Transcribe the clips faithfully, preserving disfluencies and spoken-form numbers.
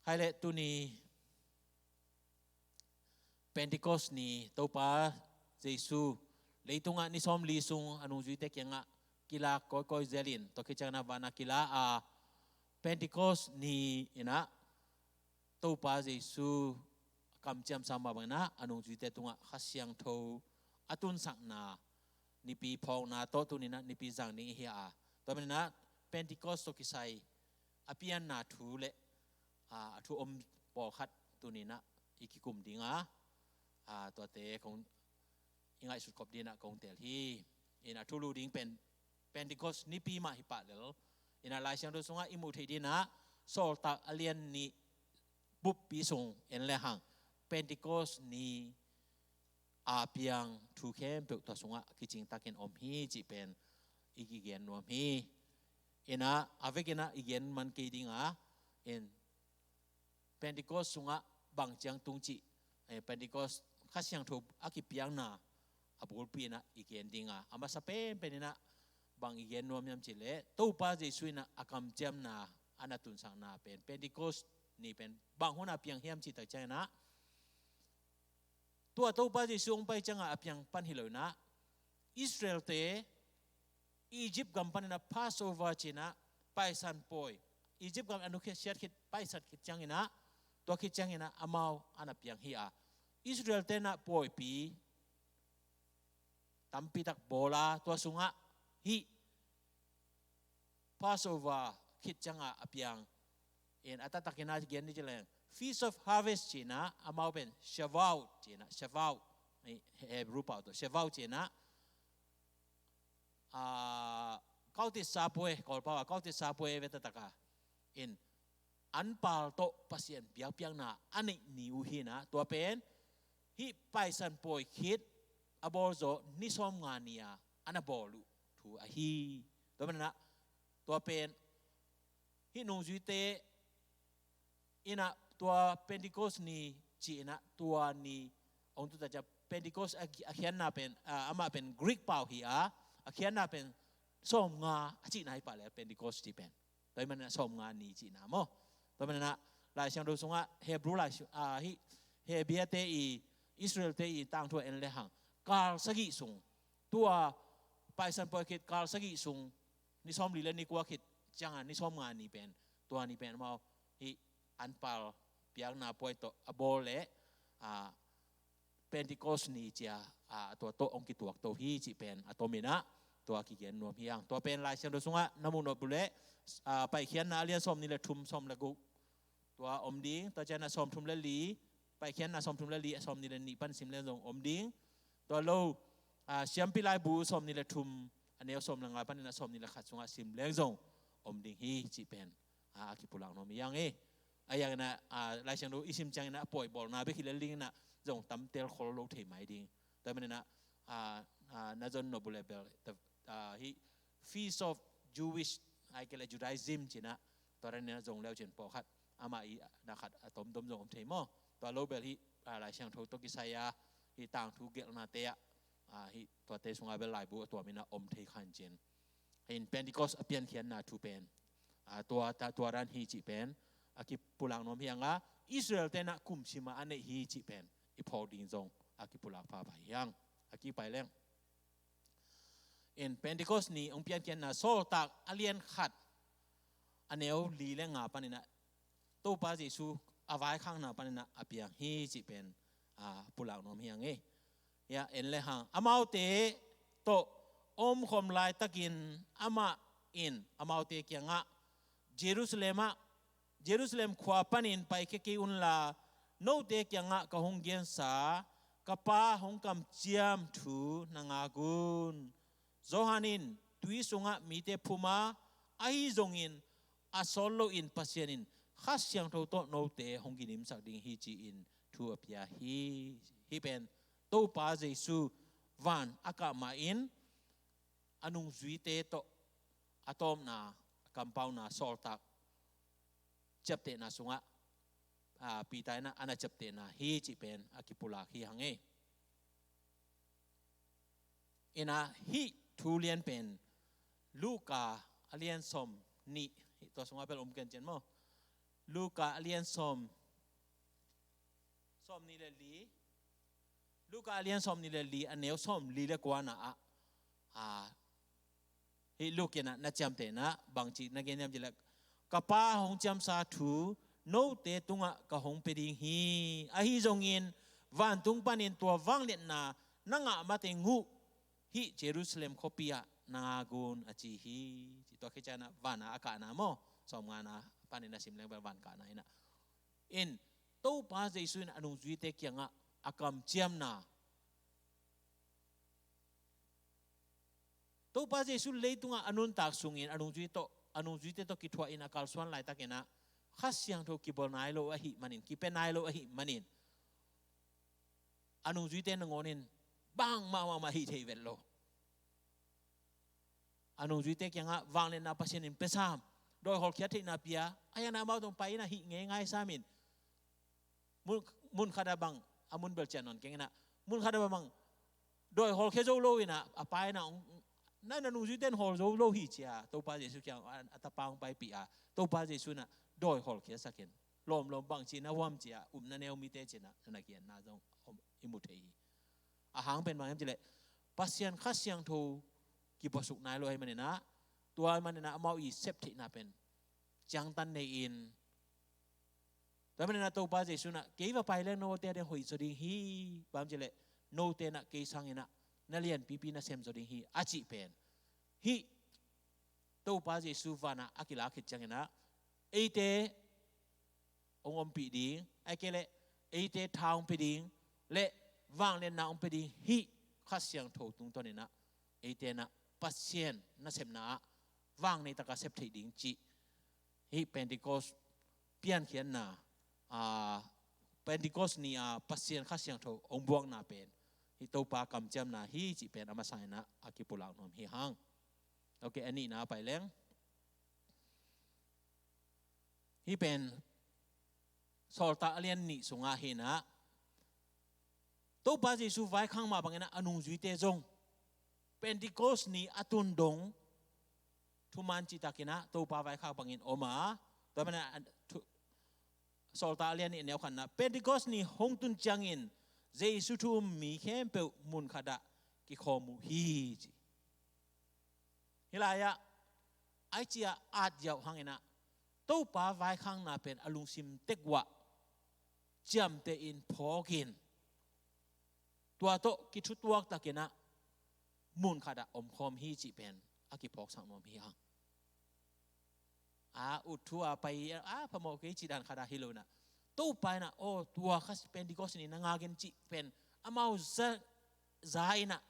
Khai leh tuni Pentecost ni Topa Jesu leitungah ni sawmli sung a nungzuite kiangah kilak kawikawi zelin, tua khit ciangin ah vanah kila a, Pentecost ni inah Topa Jesu kamciam sa mah bangin ah a nungzuite tungah Kha Siangtho a tunsakna nipi phawkna tawh tuni inah nipi zang ding ihi a, tua manin ah Pentecost tawh kisai a pianna thu le a thu om pawlkhat tuni inah i kikum ding a, tuate kong i ngaihsut khop ding inah kong teel hi. Inah thulu ding pen Pentecost nipi mah hi pah lel. Inah Lai Siangtho sungah i muh theih ding inah Sawltak a lian nih buppi sung en le hang Pentecost ni a piang thu khempeuh tua sungah kicingtakin om hi cih pen i kigen nuam hi. Inah a vekin ah i gen man kei ding a, in Pentecost sungah bang ciang tung cih, eh, Pentecost Kha Siangtho a kipiakna a bulpi inah i gen ding a, a masa penpen inah bang i gen nuam hiam cih leh Topa Jesu inah a kamciamna a na tunsakna pen Pentecost ni pen bang hun a piang hiam cih tak ciangin ah, tua Topa Jesu hong pai ciangah a piang pan hi lo inah, Israelte Egypt gam panin ah Passover ci inah Paisan pawi, Egypt gam a nusiat khit, paisan khit ciangin ah, tua khit ciangin ah amau a na piang hi a, Israelte inah pawipi tampitak bawl a, tua sungah hih Passover khit ciangah a piang in a taktakin ah gen ni ci leng Feast of Harvest ci inah, amau pen Shavuot ci inah, Shavuot, Hebrew pau tawh Shavuot ci inah, ah, Kautit Sapwe, Kawlpau ah Kautit Sapwe ve taktak a, in anpal tawh Pasian biakpiakna a neih ni uh hi inah, tua pen hih Paisan pawi khit a bawl zawh ni sawmnga ni a a na bawl uh thu ahi. Tua manin ah tua pen hih nungzuite inah tua Pentecost ni ci inah tua ni hong tuta ciang Pentecost a, a khiatna pen, ah, amah pen Greek pau hi a, a khiatna pen sawmnga a cihna hi pah leh Pentecost cih pen. Tua ahih manin ah sawmnga ni cihna maw. Tua manin ah Lai Siangtho sungah Hebrew lai, ah, hih Hebrew te i, Israelte i tangthu a en le hang kal sagih sung, tua Paisan pawi khit kal sagih sung ni sawmli le ni kua khit ciangah ni sawmnga ni pen, tua ni pen amau hih anpal biakna pawi tawh a bawl leh, ah, Pentecost ni ci a, ah, tua tawh hong kituak to hi cih pen a tom inah tua kigen nuam hi hang. Tua pen Lai Siangtho sungah na muh nop uh leh, ah, Paikhiatna a lian sawmnih le thum, sawm le guk tua om ding. Tua ciangin ah sawmthum le li, Paikhiatna sawmthum le li, a sawmnih le nih pan sim leng zong om ding. Tua lo, ah, Siampi Laibu sawmnih le thum, a neu sawm le nga panin ah sawmnih le khat sungah sim leng zong om ding hi cih pen, ah, a kipulak nuam hi hang e. A hi hangin ah, ah, Lai Siangtho i sim ciangin ah a pawi bawlna bek hi lel ding inah zong tamtel khol lo thei mai ding. Tua manin ah, ah, ah, na zon nop uh leh bel, ah, hih Feast of Jewish, ahih kei leh Judaism ci inah, tua dan inah zong le uh cin pawlkhat amah i na khat a tomtom zong om thei maw. Tua lo bel hih, ah, Lai Siangtho tawh kisai a, hih tangthu gelhnate ah, ah, hih tuate sungah bel laibu a tuam inah om thei kha in cin. In Pentecost a piankhiatna thu pen, ah, tua, ta, tua dan hi cih pen a kipulak nuam hi hang a, Israelte inah kum sim a a neih hi cih pen i phawk ding zong a kipulak phapha hi hang. A kipai leng. In Pentecost ni hong piankhiatna Sawltak a lian khat, a neu li le nga panin ah Topa Jesu a vaikhakna panin ah a piang hi cih pen, ah, pulak nuam hi hang e. Hia en le hang, amaute tawh omkhawm laitakin amah in amaute kiangah, Jerusalem ah, Jerusalem khua panin paikhia kei unla, note kiangah ka hong gensa ka Pa hong kamciam thu na ngak un. Johan in tui sungah mite phum a, ahi zongin a sawt loin Pasian in Kha Siangtho tawh note hong ginimsak ding hi ci-in thu a pia hi. Hih pen Topa Jesu van a kah ma-in a nungzuite tawh a tawpna, a kampauna Sawltak ciaptehna sungah, ah, Peter in ah a na ciaptehna hi cih pen a kipulak hi hang e. In ah hih thu lian pen Luka a lian sawmnih, hih tua sungah bel om ken cian maw. Luka a lian sawm, sawm nih le li. Luka a lian sawm nih le li, a neu sawm li le kuana ah, a, hih Luka in ah na ciamtehna bangci na gen hiam cih leh, "Ka Pa hong ciamsa thu note tungah ka hong pia ding hi. Ahi zongin vantung panin tua vangliatna na ngah mateng uh hih Jerusalem khuapi ah na ngak un," a ci hi. Ci tua khit ciangin ah van a a kahna maw, sawmngana panin a sim leng bel van kahna in ah, in Topa Jesu in a nungzuite kiangah a kamciamna, Topa Jesu leitungah a nuntak sungin a nungzui tawh, a nungzuite tawh kithuah in a kalsuan laitakin ah Kha Siangtho kibawl nai lo ahih manin, kipia nai lo ahih manin, a nungzuite nangawn in bangmah mahmah hih theih vet lo. A nungzuite kiangah vangliatna Pasian in pia sam, dawi hawlkhiat theihna pia, a hiangna amau tawh pai in ah hih ngeingai sam in, mun, mun khat ah bang, a mun bel ciah nawn keng in ah, mun khat ah bang dawi hawlkhia zo lo in ah, a pa in ah, "Na, na nungzuite in hawl zo lo hi," ci a Topa Jesu kiang a, a tapa hong paipih a, Topa Jesu in ah dawi hawlkhiasak in, lawmlawm bangci na huam ci a, upna neu mite ci in ah na na kiatna zong om, i mu thei hi. A hang pen bang hiam cih leh, Pasian Kha Siangtho kipuasuk nai lo ahih manin ah, tua ahih manin ah amau i sep theihna pen ciangtan nei in, tua ahih manin ah Topa Jesu in ah, "Kei va pai leng note a diang hoih zaw ding hi, bang hiam cih leh note in ah kei sangin ah na lianpipi na sem zaw ding hi," a cih pen, hih Topa Jesu van ah a kilak khit ciangin ah eite hong ompih ding, ahih kei leh eite tha hong pia ding, le vangliatna hong pia ding hih Kha Siangtho tungtawn in ah eite in ah Pasian nasepna ah vang nei takin sep theih ding cih, hih Pentecost piankhiatna, a, Pentecost ni a Pasian Kha Siangtho hong buakna pen hih Topa kamciamna hi cih pen a masa in ah a kipulak nuam hi hang. Ok, a nihna pai leng. Hih pen Sawltak a lian nih sungah hi in ah, Topa Jesu vaikhak mah bangin ah a nungzuite zong Pentecost ni a tun dong thuman citakin ah Topa vaikhak bangin om a, tua manin ah thu-, Sawltak a lian nih a neu khatna, "Pentecost ni hong tun ciangin Jesu thu um mi khempeuh mun khat ah kikhawm uh hi," ci. Hih lai-ah, ai cia at ziau hangin ah, Topa vaikhakna pen a lungsim tek uah ciamteh in phawk in, tua tawh kithutuak takin ah mun khat ah omkhawm hi cih pen a kiphawksak nuam hi hang. A, ut thu a pai a phamawh kei cih dan khat ah hi lo in ah, Topa in ah, aw, tua kha Pentecost ni na ngak in cih pen amau za, za in ah,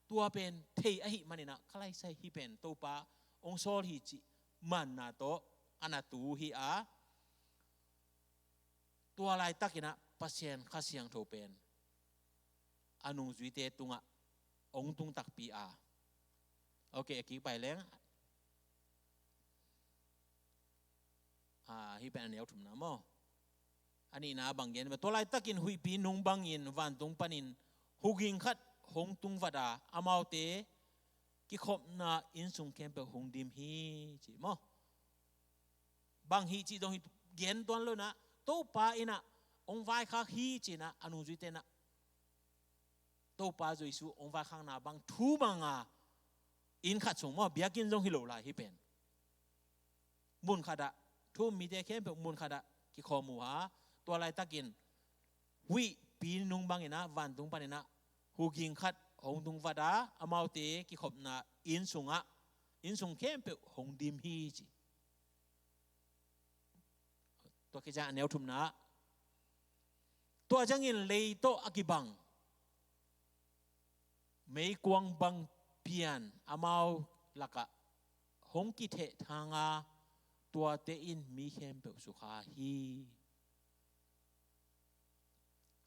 tua pen thei ahih manin ah, kha lai sai hih pen Topa hong sawl hi cih manna tawh a na tu hi a, tua laitakin ah Pasian Kha Siangtho pen a nungzuite tungah hong tung takpi a. Ok, a kik pai leng. A, hih pen a neu thumna maw. A nihna bang gen, tua laitakin huihpi nung bangin vantung panin huging khat hong tung vat a, amaute kikhopna inn sung khempeuh hong dim hi, ci maw. Bang hi cih zong hi gen tuan lo in ah, Topa in ah hong vaikhak hi ci in ah, a nungzuite in ah Topa Jesu hong vaikhakna bang thu mang a, inn khat sung maw, biakinn zong hi lo lai hih pen. Mun khat ah, thu um mite khempeuh mun khat ah kikhawm uh a, tua laitakin huihpi nung bangin ah vantung panin ah huging khat hong tung vat a, amaute kikhopna inn sungah, inn sung khempeuh hong dim hi ci. Tua khit ciang a neu thumna ah, tua ciangin lei tawh a kibang meikuang bang pian amau lakah hong kithehthang a, tuate in mi khempeuh sukha hi.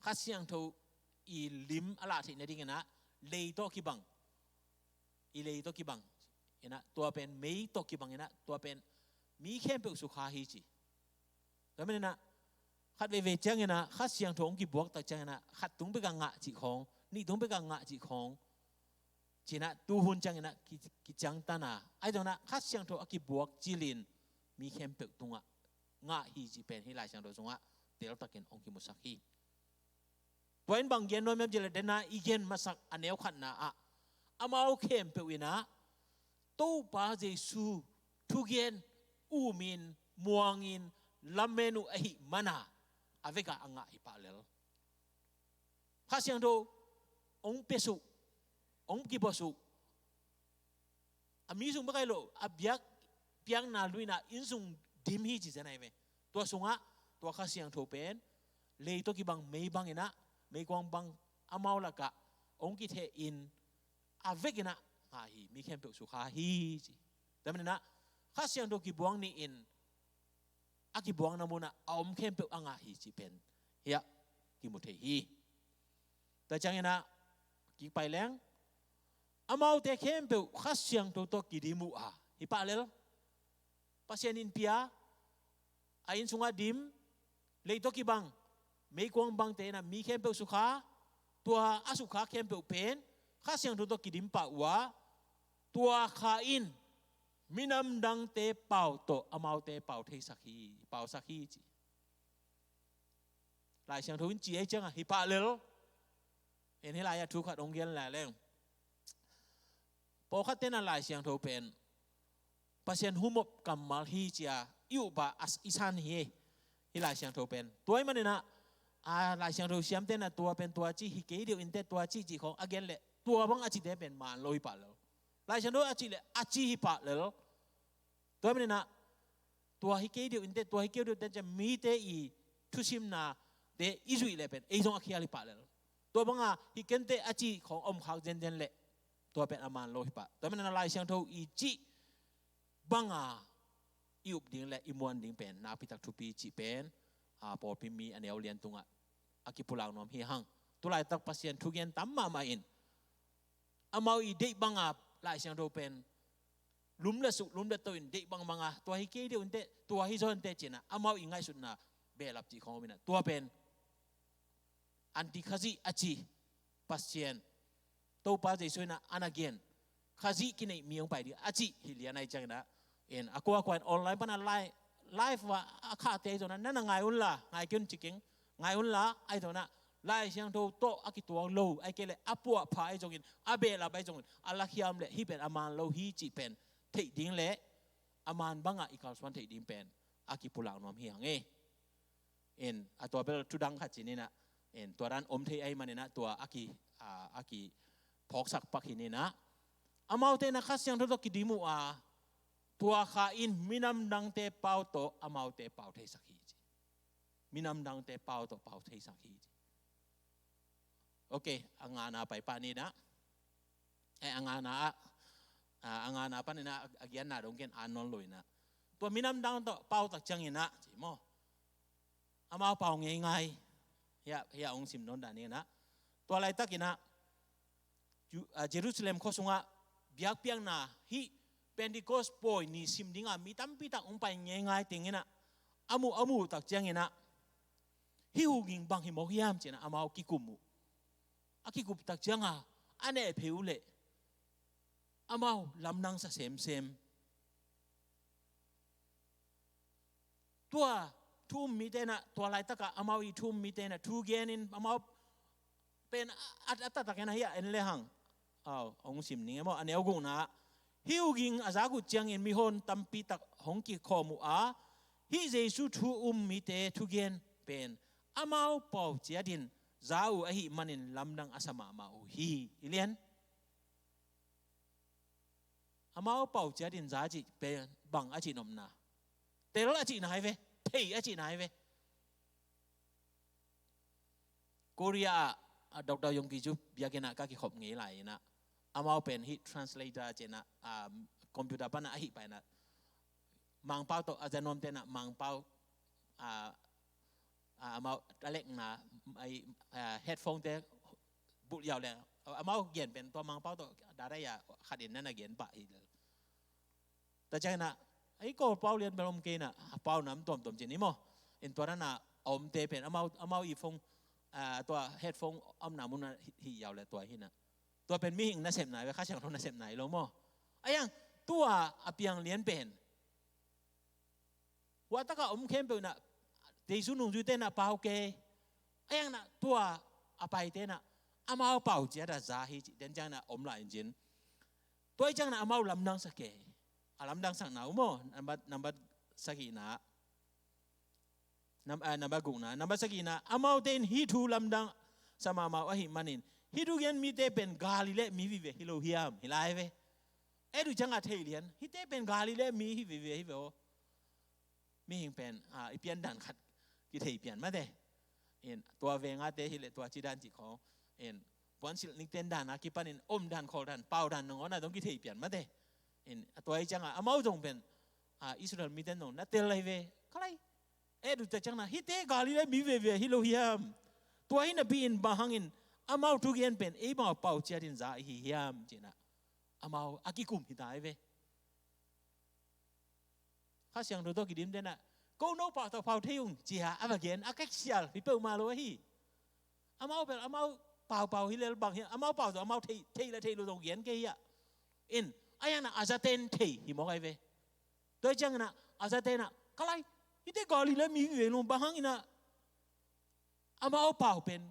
Kha Siangtho i lim a lah theih nadingin ah, lei tawh kibang, i lei tawh kibang in ah, tua pen mei tawh kibang in ah, tua pen mi khempeuh sukha hi ci. Tua manin ah, khat veivei ciangin ah, Kha Siangtho hong kibuak tak ciangin ah, khat tung bek a ngah cih khawng, nih tung bek a ngah cih khawng ci in ah, tuhun ciangin ah ki, kiciangtan a, ahi zongin ah Kha Siangtho a kibuak cilin mi khempeuh tungah ngah hi cih pen hih Lai Siangtho sungah teltakin hong kimusak hi. Tua in bang gen nuam hiam cih leh, dena i gen masak a neu khatna ah, amau khempeuh in ah Topa Jesu thugen umin, muangin, lamen uh ahih mana a vekah a ngah hi pah lel. Kha Siangtho hong pia suk, hong kibawl suk. A mi sung bek hi lo, a biakpiakna luina inn sung dim hi ci zen ahi ve. Tua sungah tua Kha Siangtho pen lei tawh kibang mei bang in ah, meikuang bang amau lakah hong kitheh in, a vek in ah ngah hi, mi khempeuh sukha hi ci. Tua manin ah Kha Siangtho kibuang ni-in a kibuakna munah a om khempeuh a ngah hi cih pen hiah kimu thei hi. Tua ciangin ah kikpai leng, amaute khempeuh Kha Siangtho tawh kidim uh a, hi pah lel. Pasian in pia, a inn sungah dim, lei tawh kibang meikuang bangte in ah mi khempeuh sukha. Tua a sukha khempeuh pen Kha Siangtho tawh kidim pah uh a, tua kha in minam dangte pau tawh amaute pau theisak hi, pausak hi ci. Lai Siangtho in ci ahih ciangah hi pah lel. En, hih lai-ah thu khat hong gen lai leng, pawlkhatte in ah Lai Siangtho pen Pasian humop kammal hi ci-a i up a, i san hi. Hih Lai Siangtho pen tua ahih manin ah, a, Lai Siangtho siamte in ah tua pen tua ci hi kei deuh inteh, tua ci cih khawng a gen leh, tua bang a cite pen man lo hi pah lel. Lai Siangtho a cih leh a ci hi pah lel. Tua manin ah tua hi kei deuh inteh, tua hi kei deuh inteh ci-a mite i thusimnate i zuih leh pen ei zong a khial hi pah lel. Tua banga hi kei inteh a ci khawng om khak zenzen leh tua pen a man lo hi pah. Tua manin ah Lai Siangtho i cih banga i up ding le i muan ding pen nakpitak thupi cih pen, a, pawlpi mi a neu lian tungah a kipulak nuam hi hang. Tulaitak Pasian thugen tam mahmah in, amau i deih banga Lai Siangtho pen lumlet suk, lumlet to in deih bangbanga, tua hi kei deuh inteh, tua hi zaw inteh ci-in ah amau i ngaihsutna behlap cih khawng om in ah, tua pen anti-Khazih a ci, Pasian, Topa Jesu in ah a na gen, Khazih kineih mi hong pai ding a cih hi lian ahih ciangin ah, en, a kuakua in online pan a live, live a, a khahte ahi zongin ah, na na ngai unla, ngai kei un ci keng, ngai unla, ahi zongin ah Lai Siangtho tawh a kituak lo, ahih kei leh a puahpha ahi zongin, a behlap ahi zongin, a lakhiam leh hih pen a man lo hi cih pen theih ding leh a man bangah i kalsuan theih ding pen a kipulak nuam hi hang e. In, a tua bel thudang khat ci-in ah, in, tua dan om thei ahih manin ah tua a ki, a, a kiphawksak pak hi in ah, amaute in ah Kha Siangtho tawh kidim uh a, tua kha in minam dangte pau tawh amaute pau theisak hi ci. Minam dangte pau tawh pau theisak hi ci. Ok, a ngana pai pah ni in ah, eh, a ngana ah, a, a ngana panin ah a, a giatna dong ken an nawn lo in ah, tua minam dang tawh pau tak ciangin ah ci maw, amau pau ngeingai. Hiah, hiah hong sim nawn dan in ah, tua laitakin ah Ju-, a, Jerusalem khua sungah biakpiakna, hih Pentecost pawi ni sim dinga mi tampitak hong pai ngeingai teng in ah, a muh, a muh tak ciangin ah, hih huging bang hi mawk hiam ci-in ah amau kikum uh. A kikup tak cianga a neh phei uh leh amau lamdang sa semsem. Tua thu um mite in ah, tua laitakah amau i thu um mite in ah thu genin amau pen a, a, a taktakin ah hiah en le hang. Au, hong sim ning e maw, a neu gukna ah, hih huging a zak uh ciangin mihon tampitak hong kikhawm uh a, hih Jesu thu um mite thugen pen amau pau ciatin za uh ahih manin lamdang a sa mahmah uh hi. I lian. Amau pau ciatin za cih pen bang a cihnopna? Tel a cihna hi ve, thei a cihna hi ve. Korea ah, a, Doctor Yonggi Ju biakinn ah ka kikhop ngei lai in ah, amau pen hih translator ci-in ah, a, computer pan ah a hih pai in ah, Mangpau tawh a za nuamte in ah Mangpau, a, a, amau a lekna, ai, a, headphone te bulh yau leh, a, amau gen pen tua Mangpau tawh direct a khat in na na gen pah hi lel. Tua ciangin ah, ei, ko pau lian bel om kei in ah, a pau nam tuamtuam ci ni maw. In tua dan a omte pen amau, amau i phone, a, tua headphone omna mun ah hih, hih yau leh tua hi in ah. Tua pen mihing nasepna hi ve, Kha Siangtho nasepna hi lo maw. A yang, tua a piang lian pen Hua taka om khempeuh inah, Jesu nungzuite inah pau kei. A iang inah tua a paite inah amau pau ciat a za hi cih den ciang inah om lai in cin. Tua hi ciang inah amau lamdang sa kei. A lamdang sakna uh maw, nambat, nambat sagihna. Nam, ah, nambat gukna, nambat sagihna, amaute in hih thu lamdang sa mahmah uh ahih manin, hih thugen mite pen Galilee mi vive hi lo hiam, hi lai ve. Edu ciang a thei lian, hihte pen Galilee mi hi vive hi ve aw. Mihing pen, ah, i pian dan khat kithei pian mate. In, tua vengate hi le tua ci dan cih khong. In, puansilh nikten dan a kipanin om dan, khawl dan, pau dan nangawn a dong kithei pian mate. In, a tua hi ciang a, amau zong pen, ah, Israel miten zong na tel lai ve. Ka lai. Edu ta ciang na, hihte Galilee mi vive hi lo hiam. Tua hi napi in bang hangin, amau thugen pen, ei bang pau ciatin za i hi hiam, cih na. Amau, a kikum hi ta hi ve. Kha Siangtho tawh kidim den ah, ko no pau tawh pau thei ung, cia a va gen, a kek sial, hi peuhmah lo ahi. Amau bel, amau pau pau hi lel bang hi, amau pau tawh amau thei, thei le thei lo tawh gen kei hi ah. In, a iang na a zaten thei, hi mawk ai ve. Tua hi ciang na, a zaten ah, ka lai, hihte Galilee mi hi ve lo, bang hang in ah, amau pau pen,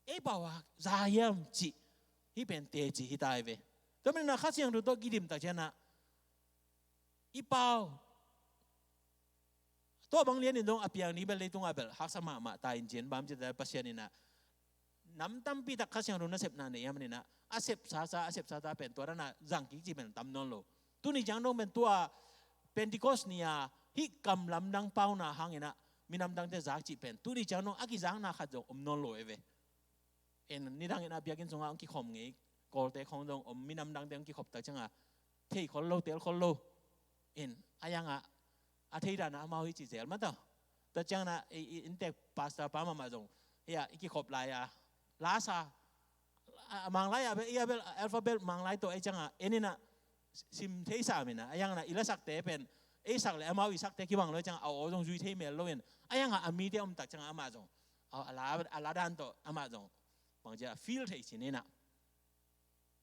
ei pau a za hiam cih, hih pen teci hi ta ai ve. Tua manin ah Kha Siangtho tawh kidim ta ciang na, i pau. Tua bang lianin dong a piang ni bel leitungah bel haksa mahmah ta in cin bam cita Pasian in ah. Nam tampi tak Kha Siangtho nasepna nei a manin ah. A sepsa sa, a sepsa sa pen tua dan a zang kik cih pen tam nawn lo. Tuni ciang dong pen tua Pentecost ni a hih kam lamdang pauna hangin ah. Minam dangte zak cih pen. Tuni ciang dong a kizakna khat zong om nawn lo e ve. In, nidang in a biakinn sungah hong kikhom ngei, Kawlte khong zong om, minam dangte hong kikhop tak ciangah, thei khol lo, tel khol lo. In, a iangah, a thei dan a amau hi ci zel mah tawh. Tua ciangah, i, i, inntek pastor pa mahmah zong, ia, i kikhop lai a, lasa, a, a Manglai a bel, ia bel, alphabet Manglai tawh, ei ciangah, en in ah, sim thei sam in ah, a iangah, i lasakte pen, ei sak le amau i sakte kibang lo, ei ciangah, a aw zong zui thei mel lo in, a iangah, a mite om tak ciangah, amah zong, a, a la, a la dan tawh, amah zong, bangcia feel thei cin in ah.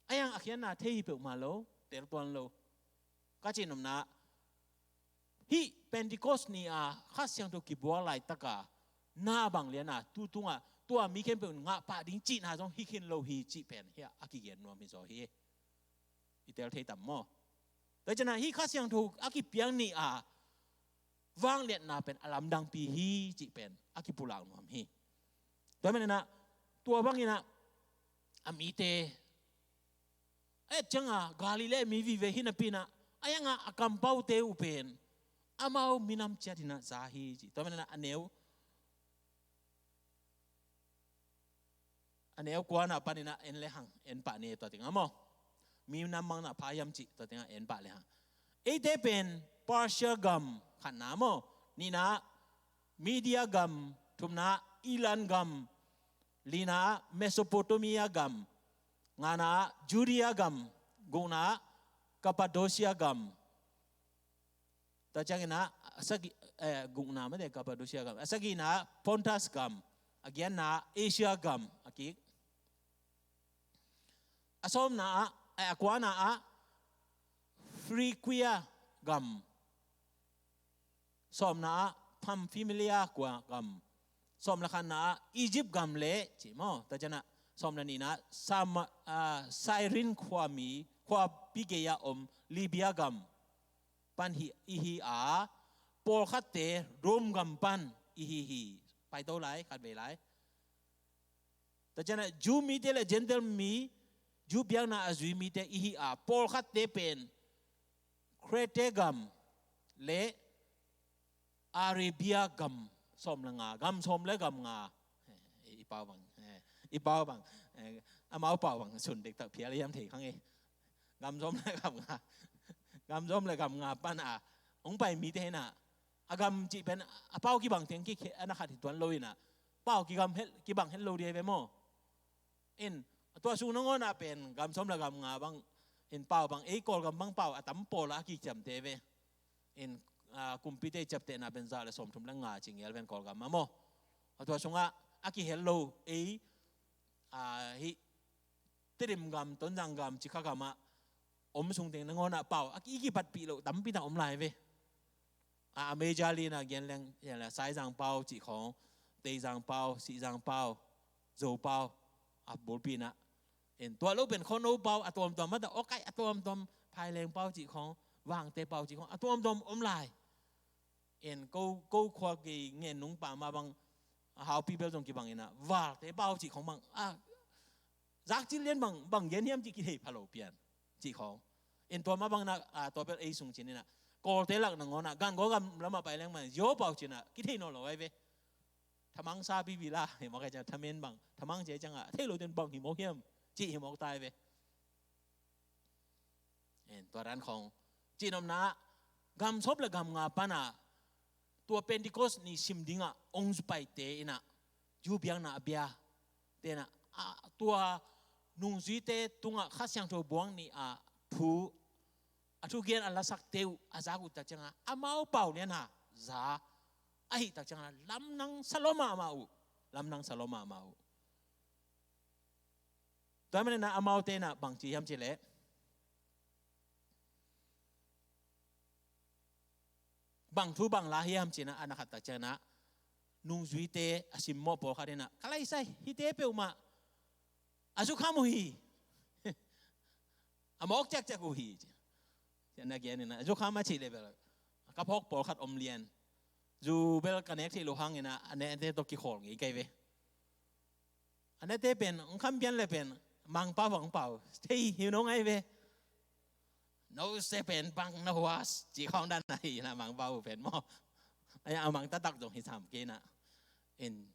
A iang a khiatna thei hi peuhmah lo, tel tuan lo. Ka cih nopna, hih Pentecost ni a Kha Siangtho kibuak laitaka, na bang lian a, tu tungah, tua mi khempeuh in ngah pah ding cihna zong hi khin lo hi cih pen, hiah a kigen nuam hi zaw hi. I tel thei tam maw? Tua ciangah hih Kha Siangtho a kipiang ni a, vangliatna pen a lamdangpi hi cih pen a kipulak nuam hi. Tua manin ah, tua bangin ah, a mite, a et ciangah Galilee mi vive hi napi in ah, a iangah a kampaute uh pen, amau minam ciat in ah za hi cih. Tua manin ah a neu, a neu kuana panin ah en le hang, en pah ni tua tengah maw. Minam bang na pha hiam cih tua tengah en pah le hang. Eite pen Persia gam khatna maw. Nihna Media gam, thumna Elam gam, lina Mesopotamia gam, ngana Judea gam, gukna Cappadocia gam. Tua ciangin ah, a sagi, eh, gukna mate Cappadocia gam. A sagihna Pontus gam. A giatna Asia gam. A kik. A sawmna ah, eh, a kuana ah Phrygia gam. Sawmna ah Pamphylia kua gam. Sawm le khatna ah Egypt gam le, ci maw. Tua ciangah sawm le nihna Sam-, ah, Cyrene khuami, khuapi gei-ah om Libya gam. Pan hi, i hi a, pawlkhatte Rome gam pan i hi hi. Paito lai, khatvei lai. Tua ciangah Jew mite le Gentile mi, Jew biakna a zui mite i hi a, pawlkhatte pen Crete gam le Arabia gam sawm le nga, gam sawm le gam nga. Eh, i pau bang, eh, i pau bang, eh, amau pau bang sun dektak phial hiam thei khang e. Gam sawm le gam nga, gam sawm le gam nga pan a hong pai mite hi in ah, a gam cih pen a pau kibang teng kikhe, a na khat hi tuan lo in ah, pau kigam het, kibang het lo ding hi ve maw. In, tua sung nangawn ah pen gam sawm le gam nga bang, in pau bang, ei Kawlgam bang pau a tam pawl a kiciamteh ve. In, ah, kumpite i ciaptehna pen za le sawmthum le nga ci ngial ven Kawlgam ah maw. A tua sungah a kihel lo, ei, ah, hih Tedim gam, Tonzang gam, Cikha gam ah om sung teng nangawn ah pau a ki, i kipatpih loh tampi tak om lai ve. A, a major li-in a gen leng, ya la, Saizang pau cih khawng, Teizang pau, Sihzang pau, Zo pau, a bulpi in ah. In tua lo pen Khuano pau, a tuamtuam mata, okay, a tuamtuam, Phaileng pau cih khawng, Vangte pau cih khawng, a tuamtuam om lai. In ko, ko khua gei ngen nung pa mah bang, a haupi bel zong kibang in ah, Valte pau cih khawng bang, a, zakcil lian bang, bang gen hiam cih kithei pha lo pian, cih khawng. In tua mah bang in ah, a, tua bel ei sung cin in ah, Kawlte lak nangawn ah, gan gaw gam lamah pai leng man, Zo pau cin ah, kithei nawn lo ai ve. Thamang sa pipi la, hi mawk ai ciang, thamen bang, thamang cia ciang ah, thei lo ten bang hi mawk hiam, cih hi mawk tai ve. En, tua dan khawng. Cih nopna, gam sawm le gam nga pan ah, tua Pentecost ni sim ding ah, ong zu paite in ah, Jew biakna a bia. Te in ah, a, tua nungzuite tungah Kha Siangtho buang ni a thu, a thugen a lasakte uh, a zak uh tak ciang ah, amau pau lian a, za, ahih tak ciang ah, lamdang sa lua mahmah uh. Lamdang sa lua mahmah uh. Tua manin ah amaute in ah bang ci hiam cih leh, bang thu bang la hiam cih in ah, a na khat tak ciang ah, nungzuite a simmawh pawlkhat in ah, ka lai sai, hihte peuhmah a zukham uh hi. A mawk ciakciak uh hi, ci. Ci a na gen in ah, a zukham a cih leh bel, ka phawk pawlkhat om lian. Zu bel ka nek theih loh hang in ah, a nete tawh kikhawl ngei kai ve. A nete pen, ong kham pian le pen, Mangpau, Mangpau, thei hi nawn ngai ve. No se pen bang na huas, ci khawng dan ahi na, Mangpau pen maw. Ai, a mang taktak zong hi sam kei na. In,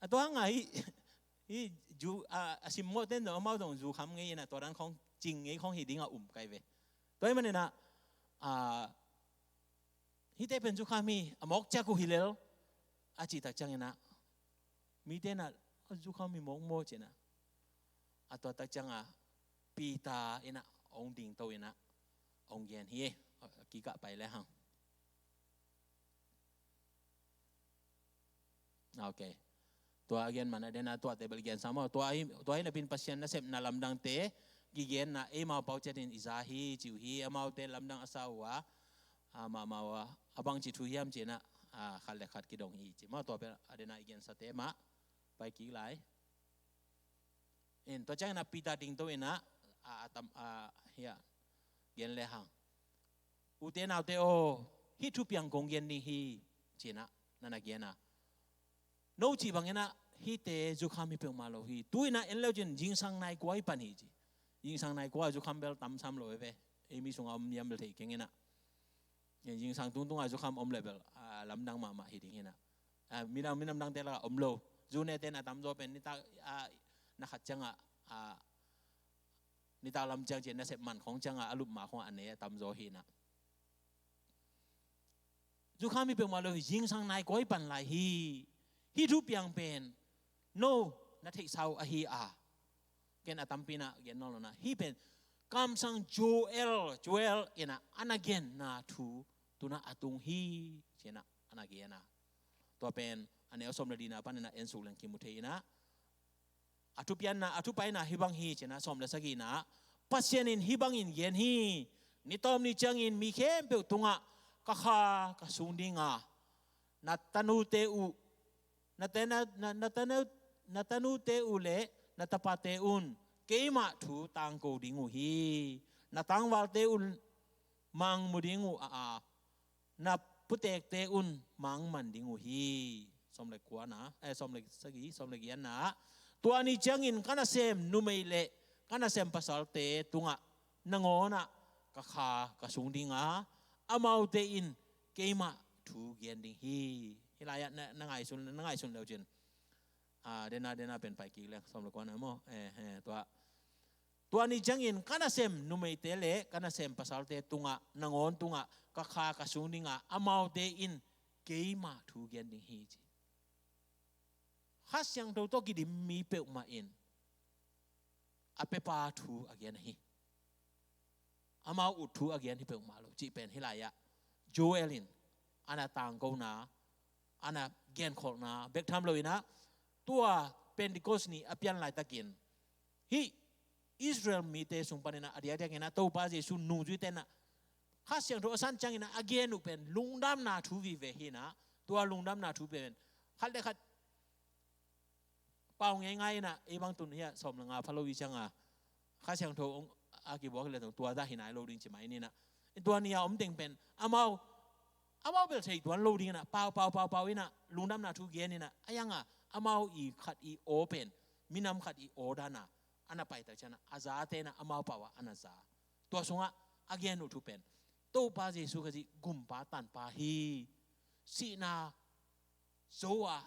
a tua hang a hi, hi Zu, a, a simmawh ten zong, amau zong zukham ngei in ah, tua dan khawng cing ngei khawng hi ding a um kai ve. Tua ahih manin ah, a, hihte pen zukham hi, a mawk ciak uh hi lel, a cih tak ciang in ah, mite in ah, a zukham hi mawk maw ci in ah, a tua tak ciang ah, Peter in ah, ong dingto in ah, ong gen hi, a kikah pai le hang. Ok. Tua a gen man a den a tuate bel gen sam aw. Tua hi, tua hi napi-in Pasian nasepna lamdangte kigenna eimau pau ciat in i za hi, ci uh hi, amaute lamdang a sa uh a, a, mahmah uh a, a bangci thu hiam ci in ah, a, khat le khat kidong hi, ci mah tua bel a den a i gensate mah pai kik lai. In, tua ciangin ah Peter dingto in ah, a, a tam, a, hia, gen le hang. Ute naute aw, hih thupiang kong gen ding hi, ci in ah, na na gen a. No cih bangin ah, hihte zukham hi peuhmah lo hi. Tu in ah en le uh cin, zingsang nai kua hi pan hi ci. Zingsang nai kua zukham bel tam sam lo hi ve. Ei mi sungah om hiam bel thei keng in ah. Zingsang tungtung ah zukham om le bel, a, lamdang mahmah hi ding hi in ah. A, minam, minam dangte lakah om lo. Zu nete in a tamzaw pen nitak, a, na khat ciangah, a, nitak lam ciang ci, nasep man khawng ciangah, a lup ma khawngah a ne a tamzaw hi in ah. Zukham hi peuhmah lo hi, zingsang nai kua hi pan lai hi. Hih thupiang pen, no, na theihsa uh ahi a. Ken a tampi in ah gen nawn lo in ah. Hih pen, kamsang Joel, Joel in ah, a na genna thu, tu in ah a tung hi, ci in ah, a na gen a. Tua pen, a neu sawm le lina pan in ah en suk leng kimu thei in ah. A thupianna, a thupaina hih bang hi, ci in ah, sawm le sagihna. Pasian in hih bangin gen hi, ni tawm ni ciangin mi khempeuh tungah ka Kha ka sung ding a, na tanute uh, na ta-, na, na, na tanu-, na tanute uh le na tapate un keimah thu tangko ding uh hi. Na tangvalte un mang mu ding uh a, a, na putekte un mang man ding uh hi. Sawm le kuana, eh, sawm le sagi, sawm le giatna. Tua ni ciangin ka nasem numei le ka nasem pasalte tungah nangawnah ka Kha ka sung ding a, amaute in keimah thu gen ding hi. Hih lai-ah na, na ngaihsun, na ngaihsun le uh cin. A, dena, dena pen pai kik leng, sawm le kuana maw. Eh, eh, tua. Tua ni ciangin ka nasem numeite le ka nasem pasalte tungah, nangawn tungah, ka Kha ka sung ding a, amaute in keimah thu gen ding hi, ci. Kha Siangtho tawh kidim mi peuhmah in a pepa thu a gen ahi. Amau ut thu a gen hi peuhmah lo, cih pen hih lai-ah Joel in a na tangkona, a na genkholhna bek tham lo in ah, tua Pentecost ni a pian laitakin hih Israel mite sung panin ah, a diakdiakin ah Topa Jesu nungzuite in ah Kha Siangtho a san ciangin ah a gen uh pen lungdamna thu vive hi in ah, tua lungdamna thu pen khat le khat pau ngeingai in ah, ei bang tun hiah sawm le nga pha lo i ciang a, Kha Siangtho hong a kibuak le zong tua zah hi nai lo ding ci mai in ah, tua ni a om teng pen amau, amau bel thei tuan lo ding in ah, pau pau pau pau in ah, lungdamna thu gen in ah, a yang a amau i khat i aw pen minam khat i aw dan a a na pai tak ciang a, a zate in ah amau pau ah a na za. Tua sungah a gen uh thu pen Topa Jesu Khazih gumpa tanpa hi. Sihna zo a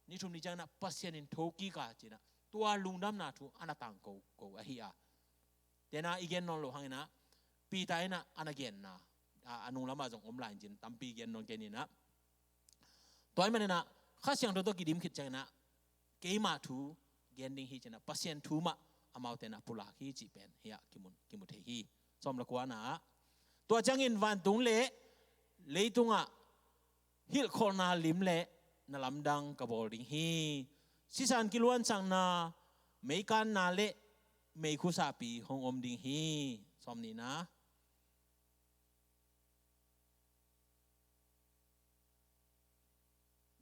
ni thum ni ciang in ah Pasian in thokik a ci in ah, tua lungdamna thu a na tangko ko ahi a. Tena i gen nawn loh hang in ah Peter in ah a na genna a, a nung lamah zong om lai in cin tampi gen nawn kei ni in ah. Tua ahih manin ah Kha Siangtho tawh kidim khit ciangin ah keima thu gen ding hi ci in ah, Pasian thu mah amaute in ah pulak hi cih pen hiah kimu, kimu thei hi. Sawm le kuana ah, tua ciangin vantung le leitungah hilhkholhna lim le na lamdang ka bawl ding hi. Sisan kiluansakna, meikanna le meikhu sahpi hong om ding hi. Sawm nihna.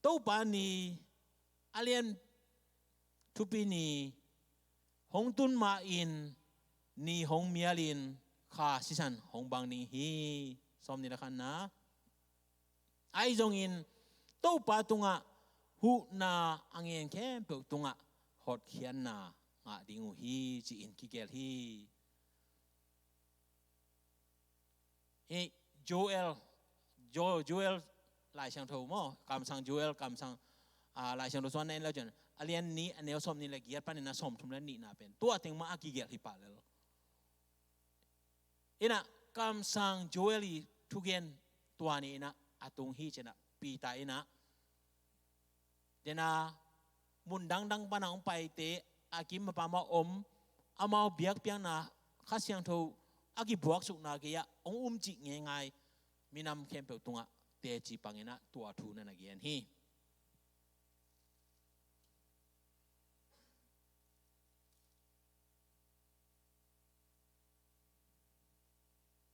Topa ni a lian thupi ni hong tun ma in, ni hong mial in, kha sisan hong bang ding hi. Sawm ni le khatna. Ahi zongin Topa tungah huhna a ngen khempeuh tungah hotkhiatna ngah ding uh hi ci-in kigelh hi. Hih Joel, Jo-, Joel Lai Siangtho maw, kamsang Joel, kamsang, ah, Lai Siangtho suan na en lo cian, a lian nih a neu sawm nih le giat panin a sawm thum le nihna pen tua teng mah a kigelh hi pah lel. In ah kamsang Joel i thugen tua ni in ah a tung hi ci in ah Peter in ah, dena mun dangdang pana hong paite a kim a pam a om, amau biakpiakna Kha Siangtho a kibuaksukna gei-ah hong um cih ngeingai minam khempeuh tungah teci pang in ah tua thu na na gen hi.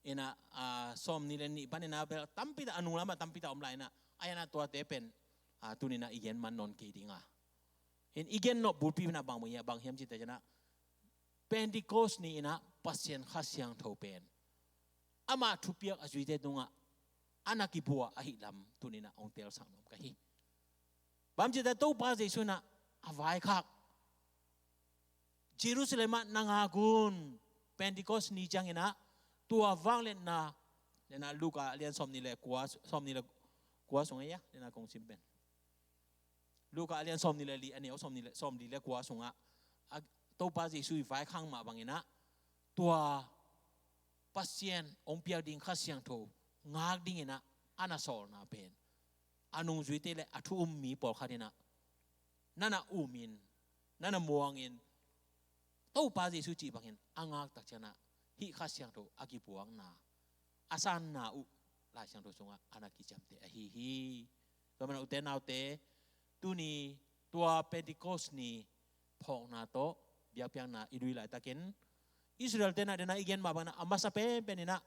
In ah, ah, sawm nih le nih panin ah bel tampi tak a nung lamah tampi tak om lai in ah, a yan ah tuate pen, ah, tuni in ah i gen man nawn kei ding a. In i gen nop bulpi in ah bang, bang hiam cih teh in ah Pentecost ni in ah Pasian Kha Siangtho pen amah thupiak a zuite tungah a na kibua ahih lam tuni in ah hong telsak nuam ka hi. Bang hiam cih teh Topa Jesu in ah a vaikhak Jerusalem ah na ngak un, Pentecost ni ciangin ah tua vangliatna, dena Luka a lian sawm nih le kua, sawm nih le kua sung a, dena kong sim pen. Luka a lian sawm nih le li, a neu sawm nih le, sawm li le kua sungah, a, Topa Jesu i vaikhak mah bangin ah tua Pasian hong piak ding Kha Siangtho ngak dingin ah a na sawlna pen a nungzuite le a thu um mi pawlkhat in ah na na um in, na na muang in, Topa Jesu cih bangin a ngak tak ciang ah hih Kha Siangtho a kibuakna, a sanna uh Lai Siangtho sungah a na kiciamteh ahi hi. Tua manin ute naute, tuni tua Pentecost ni phawkna tawh biakpiakna i lui laitakin Israel-te in ah, dena i gen mah bangin ah a masa penpen in ah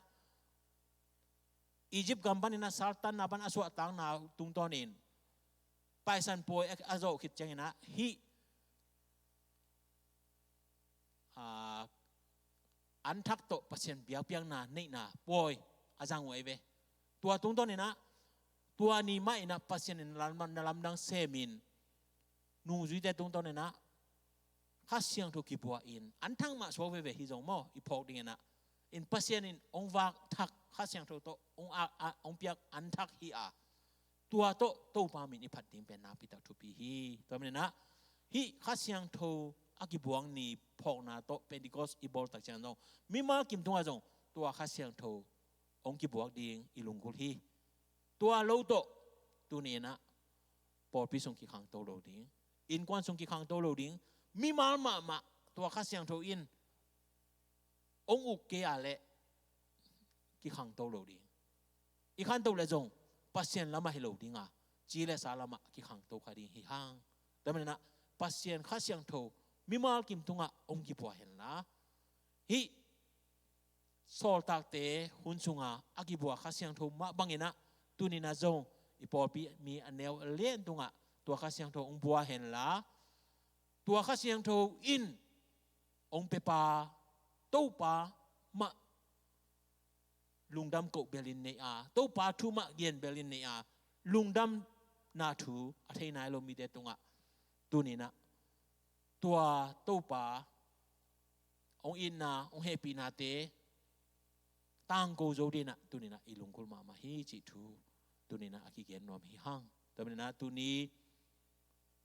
Egypt gam panin ah saltanna pan a suahtakna tungtawnin Paisan pawi a, a zawh khit ciangin ah hih, ah, an thak tawh Pasian biakpiakna neihna pawi a zang uh ahi ve. Tua tungtawnin ah tua ni mah in ah Pasian in na lam, na lamdang semin nungzuite tungtawnin ah Kha Siangtho kibua in, an thak mah suak veve hi zong maw, i phawk dingin ah, in Pasian in hong vak thak Kha Siangtho tawh hong a, a, hong piak an thak hi a, tua tawh Topa min i phat ding pen nakpi tak thupi hi. Tua manin ah hih Kha Siangtho a kibuak ni phawkna tawh Pentecost i bawl tak ciang zong mimal kim tungah zong tua Kha Siangtho hong kibuak ding i lunggulh hi. Tua lo tawh tuni in ah pawlpi sung kikhangto lo ding, innkuan sung kikhangto lo ding, mimal mahmah tua Kha Siangtho in hong uk kei a leh kikhangto lo ding. I khanto leh zong Pasian lamah hi lo ding a, ci le sa lamah kikhangto kha ding hi hang. Tua manin ah Pasian Kha Siangtho mimal kim tungah hong kibua hen la, hih sawltakte hun sunga a kibua Kha Siangtho mah bangin ah, tuni-in ah zong i pawlpi mi a neu a lian tungah tua Kha Siangtho hong bua henla, tua Kha Siangtho in hong piapa Topa mah lungdam koh belin nei a, Topa thu mah gen belin nei a, lungdamna thu a thei nai lo mite tungah tuni-in ah tua Topa hong itna, hong hehpihnate tangko zo dingin ah tuni-in ah i lunggulh mahmah hi cih thu tuni-in ah a kigen nuam hi hang. Tua manin ah tuni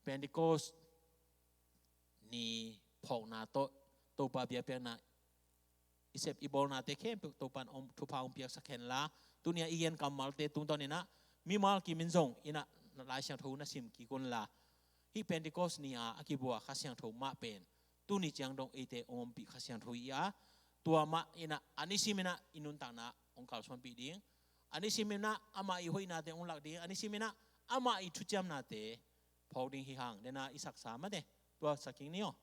Pentecost ni phawkna tawh Topa biakpiakna i sep i bawlnate khempeuh Topa'n hong thupha hong piaksak henla, tuni-a i gen kammalte tungtawnin ah mimal kimin zong in ah Lai Siangtho na sim kik unla, hih Pentecost ni-a a kibua Kha Siangtho mah pen tuni ciang dong eite hong ompih Kha Siangtho hi a, tua mah in ah a nisimin ah i nuntakna hong kalsuanpih ding, a nisimin ah amah i hoihnate hong lak ding, a nisimin ah amah i thuciamnate phawk ding hi hang. Dena i saksa mate, tua sak kik ni aw.